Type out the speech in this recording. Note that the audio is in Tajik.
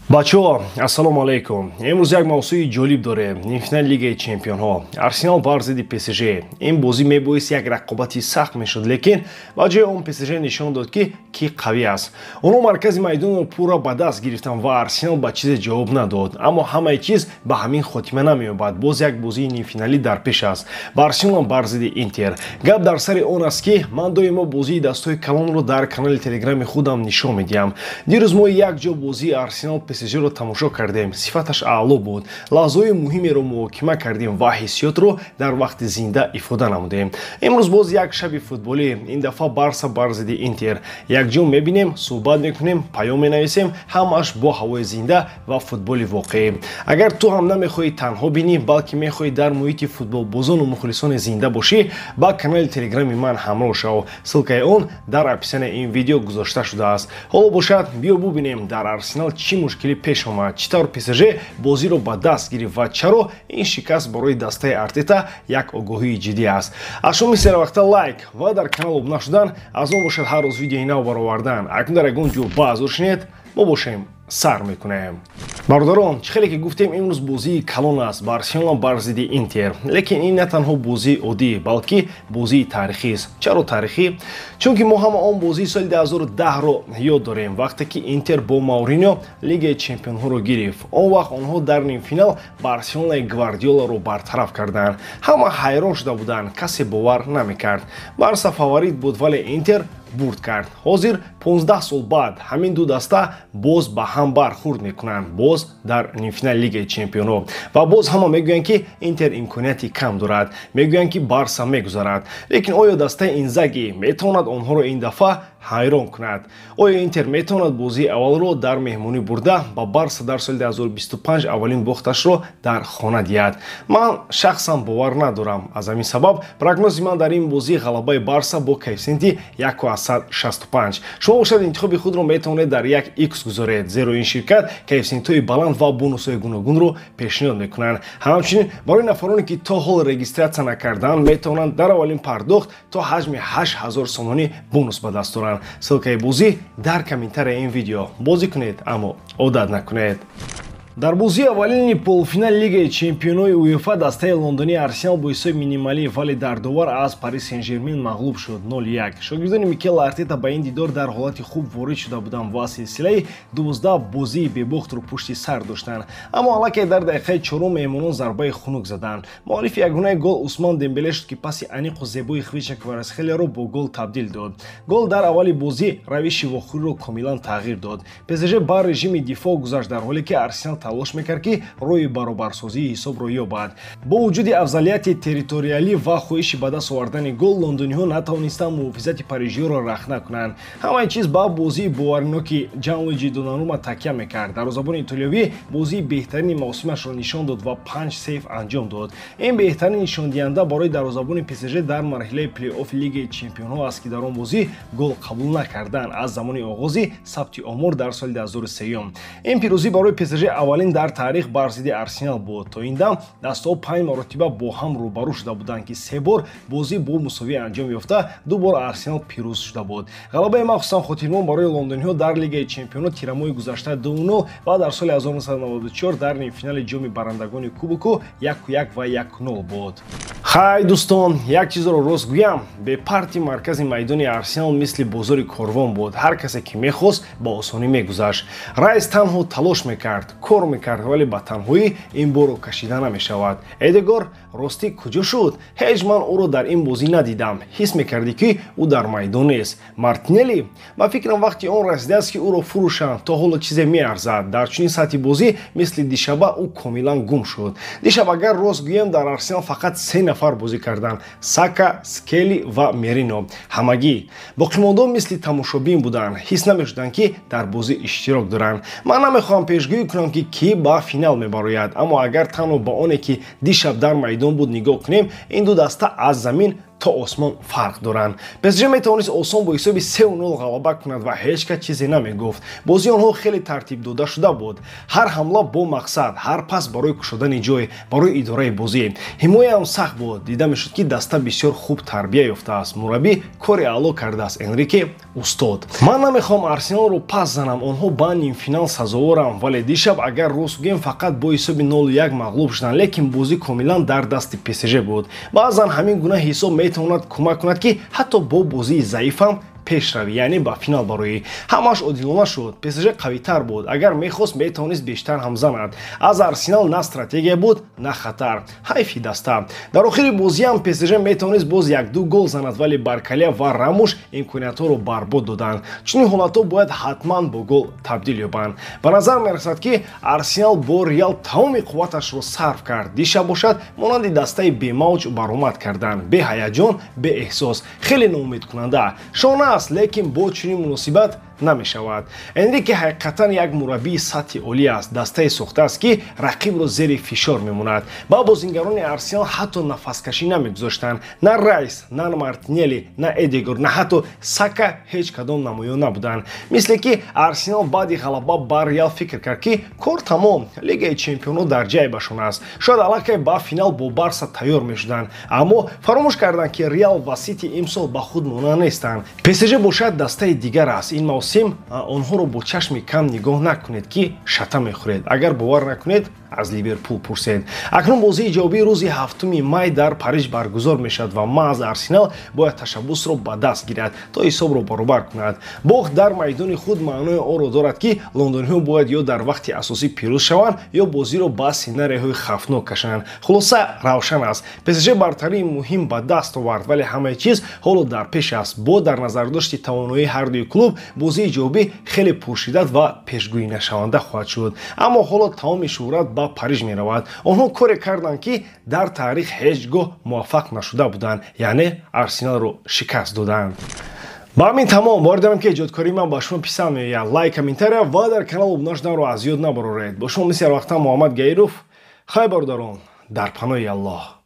Бачаҳо, ассалому алайкум. Имрӯз як мавзӯи ҷолиб дорем. Нимфинали Лигаи Чемпионҳо. Арсенал бар зидди ПСЖ. Ин бозӣ мебоист як рақобати сахт мешуд, лекин ба ҷои он ПСЖ нишон дод, ки қавӣ аст. Онҳо маркази майдонро пурра ба даст гирифтанд ва Арсенал ба чизе ҷавоб надод. Аммо ҳамаи чиз ба ҳамин хотима намеёбад. Боз як бозии нимфиналӣ дар пеш аст. Барселона бар зидди Интер. Гап дар сари он аст, ки ман доимо бозии дастҳои калонро дар канали Телеграми худам нишон медиҳам. Дирӯз мо якҷо бозии Арсенал ПСЖ-ро тамошо кардем. Сифаташ аъло буд. Лаҳзаҳои муҳимеро муҳокима кардем ва ҳиссиётро дар вақти зинда ифода намудем. Имрӯз боз як шаби футболӣ, ин дафъа Барса бар зидди Интер. Якҷо мебинем, суҳбат мекунем, паём менависем, ҳамааш бо ҳавои зинда ва футболи воқеӣ. Агар ту ҳам намехоҳӣ танҳо бинӣ, балки мехоҳӣ дар муҳити футболбозону мухлисони зинда бошӣ, ба канали Телеграми ман ҳамроҳ шав. Ссылкаи он дар описанияи ин видео гузошта шудааст. Ҳоло бошад, биё бубинем, дар Арсенал чӣ мушкилӣ пеш омад, чӣ тавр ПСЖ бозиро ба даст гирифт ва чаро ин шикаст барои дастаи Артета як огоҳии ҷиддӣ аст. Аз шумо сервақта лайк ва дар канал обуна шудан, аз он бошад ҳар рӯз видеои нав баровардан. Акнун дар ягон ҷо баъзур шинед, мо бошем сар мекунем. Бародарон, чӣ хеле ки гуфтем, имрӯз бозии калон аст, Барселона бар зидди Интер. Лекин ин на танҳо бозии оддӣ, балки бозии таърихист. Чаро таърихӣ? Чунки мо ҳама он бозии соли 2010-ро ёд дорем, вақте ки Интер бо Мауриньо Лигаи Чемпионҳоро гирифт. Он вақт онҳо дар нимфинал Барселонаи Гвардиоларо бартараф карданд. Ҳама ҳайрон шуда буданд, касе бовар намекард. Барса фаворит буд, вале Интер бурд кард. Ҳозир 15 сол баъд ҳамин ду даста боз ба ҳам бархӯрд мекунанд, боз дар нимфинали Лигаи Чемпионҳо. Ва боз ҳама мегӯянд, ки Интер имконияти кам дорад, мегӯянд, ки Барса мегузарад. Лекин оё дастаи Инзаги метавонад онҳоро ин дафъа ҳайрон кунад? Оё Интер метавонад бозии аввалро дар меҳмонӣ бурда ба Барса дар соли 2025 аввалин бохташро дар хона диҳад? Ман шахсан бовар надорам. Аз ҳамин сабаб прогнози ман дар ин бозӣ ғалабаи Барса бо коэффисиенти 1,65. Шумо бошад интихоби худро метавонед дар 1x гузоред, зеро ин ширкат коэффисиентҳои баланд ва бонусҳои гуногунро пешниҳод мекунанд. Ҳамчунин барои нафароне, ки то ҳол регистратсия накарданд, метавонанд дар аввалин пардохт то ҳаҷми 8000 сомонӣ бонус ба даст оранд. Ссылкаи бозӣ дар комментарияи ин видео. Бозӣ кунед, аммо одат накунед. Дар бозии аввалини полуфинали Лигаи Чемпионҳои УЕФА дастаи лондонии Арсенал бо ҳисоби минималӣ, вале дардовар аз Парис Сен-Жермен мағлуб шуд 0-1. Шогирдони Микел Артета ба ин дидор дар ҳолати хуб ворид шуда буданд ва силсилаи 12 бозии бебохтро пушти сар доштанд. Аммо аллакай дар дақиқаи чорум меҳмонон зарбаи хунук заданд. Муаллифи ягонаи гол Усман Дембеле шуд, ки паси аниқу зебои Хвича Кварацхелияро бо гол табдил дод. Гол дар аввали бозӣ равиши вохӯриро комилан тағйир дод. ПСЖ ба режими дифоъ гузашт, дар ҳоле ки Арсенал талош мекард, ки роҳи баробарсозии ҳисобро ёбад. Бо вуҷуди афзалияти территориалӣ ва хоҳиши ба даст овардани гол, лондониҳо натавонистанд муҳофизати парижиёро рахна кунанд. Ҳамаи чиз ба бозии бовариноки Ҷанлуиҷи Донарума такя мекард. Дарвозабони итолиёвӣ бозии беҳтарини мавсимашро нишон дод ва 5 сейф анҷом дод. Ин беҳтарин нишондиҳанда барои дарвозабони ПСЖ дар марҳилаи плей-оффи Лигаи Чемпионҳо аст, ки дар он бозӣ гол қабул накарданд аз замони оғози сабти омор дар соли 2003. Ин пирӯзӣ барои ПСЖ аввалин дар таърих бар зидди Арсенал буд. То ин дам дастаҳо 5 маротиба бо ҳам рӯбарӯ шуда буданд, ки 3 бор бозӣ бо мусовӣ анҷом ёфта, 2 бор Арсенал пирӯз шуда буд. Ғалабаи махсусан хотирмон барои лондониҳо дар Лигаи Чемпионҳо тирамоҳи гузашта 2-0 ва дар соли 1994 дар нимфинали ҷоми барандагони Кубоку 1-1 ва 1-0 буд. Хай дӯстон, як чизро рост гӯям, бепарти маркази майдони Арсенал мисли бозори корвон буд. Ҳар касе ки мехост, ба осонӣ мегузашт. Райс танҳо талош мекард, кор мекард, вале ба танҳоӣ ин борро кашида намешавад. Эдегор ростӣ куҷо шуд? Ҳеҷ ман ӯро дар ин бозӣ надидам. Ҳис мекардӣ, ки ӯ дар майдон нест. Мартинелли, ба фикрам, вақти он расидааст, ки ӯро фурӯшанд, то ҳоло чизе меарзад. Дар чунин сатҳи бозӣ мисли дишаба ӯ комилан гум шуд. Дишаб, агар рост гӯем, дар Арсенал фақат 3 нафар бозӣ карданд: Сака, Скелли ва Мерино. Ҳамагӣ боқимондаҳо мисли тамошобин буданд, ҳис намешуданд, ки дар бозӣ иштирок доранд. Ман намехоҳам пешгӯӣ кунам, ки кӣ ба финал мебарояд, аммо агар танҳо ба оне, ки дишаб дар майдон буд, нигоҳ кунем, ин ду даста аз замин То осмон фарқ доранд. ПСЖ метавонист осон бо ҳисоби 3-0 ғалаба кунад ва ҳеҷ кас чизе намегуфт. Бозии онҳо хеле тартиб дода шуда буд. Ҳар ҳамла бо мақсад, ҳар пас барои кушодани ҷой, барои идораи бозӣ. Ҳимояам сахт буд. Дида мешуд, ки даста бисёр хуб тарбия ёфтааст. Мураббӣ кори аъло кардааст. Энрике устод. Ман намехоҳам Арсеналро пас занам, онҳо ба нимфинал сазоворанд, вале дишаб, агар рост гӯем, фақат бо ҳисоби 0-1 мағлуб шуданд, лекин бозӣ комилан дар дасти ПСЖ буд. Баъзан ҳамин гуна ҳисоб метавонад кӯмак кунад, ки ҳатто бо бозии заифам пешравӣ, яъне ба финал бароӣ. Ҳамааш одилона шуд. ПСЖ қавитар буд, агар мехост, метавонист бештар ҳам занад. Аз Арсенал на стратегия буд, на хатар. Ҳайфи даста. Дар охири бозиам ПСЖ метавонист боз як-ду гол занад, вале Баркалия ва Рамуш имкониятҳоро барбод доданд. Чунин ҳолатҳо бояд ҳатман бо гол табдил ёбанд. Ба назар мерасад, ки Арсенал бо Реал тамоми қувваташро сарф кард. Дишаб бошад, монанди дастаи бемавҷ баромад карданд, беҳаяҷон, беэҳсос, хеле ноумедкунанда. Шона аст, лекин бо чунин муносибат намешавад. Энрике ҳақиқатан як мураббии сатҳи олӣ аст. Дастае сохтааст, ки рақибро зери фишор мемонад. Ба бозингарони Арсенал ҳатто нафаскашӣ намегузоштанд. На Райс, на Мартинелли, на Эдегор, на ҳатто Сака ҳеҷ кадом намоён набуданд. Мисле ки Арсенал баъди ғалаба бар Реал фикр кард, ки кор тамом, Лигаи чемпионҳо дар ҷайбашон аст. Шояд аллакай ба финал бо Барса тайёр мешуданд, аммо фаромӯш карданд, ки Реал ва Сити имсол ба худ монанд нестанд. ПСЖ бошад, дастаи дигар аст. Ин мавсим онҳоро бо чашми кам нигоҳ накунед, ки шата мехӯред. Агар бовар накунед, аз Ливерпул пурсед. Акнун бозии ҷавобии рӯзи 7 май дар Париж баргузор мешавад ва маҳз Арсенал бояд ташаббусро ба даст гирад, то ҳисобро баробар кунад. Бохт дар майдони худ маънои онро дорад, ки лондониҳо бояд ё дар вақти асосӣ пирӯз шаванд, ё бозиро ба сценарийҳои хавфнок кашанд. Хулоса равшан аст: ПСЖ бартарии муҳим ба даст овард, вале ҳамаи чиз ҳоло дар пеш аст. Бо дар назардошти тавоноии ҳардуи клуб, бозии ҷавобӣ хеле пуршиддат ва пешгӯинашаванда хоҳад шуд. Аммо ҳоло тамоми шӯҳрат ба Париж меравад. Онҳо коре карданд, ки дар таърих ҳеҷ гоҳ муваффақ нашуда буданд, яъне Арсеналро шикаст доданд. Ба ҳамин тамом. Бовар дорам, ки эҷодкории ман ба шумо писанд меояд. Лайк, комментария ва дар канал обуна шуданро аз ёд набароред. Бо шумо мисли ҳар вақта Муҳаммад Гаиров. Хайр, бародарон, дар паноҳи Аллоҳ.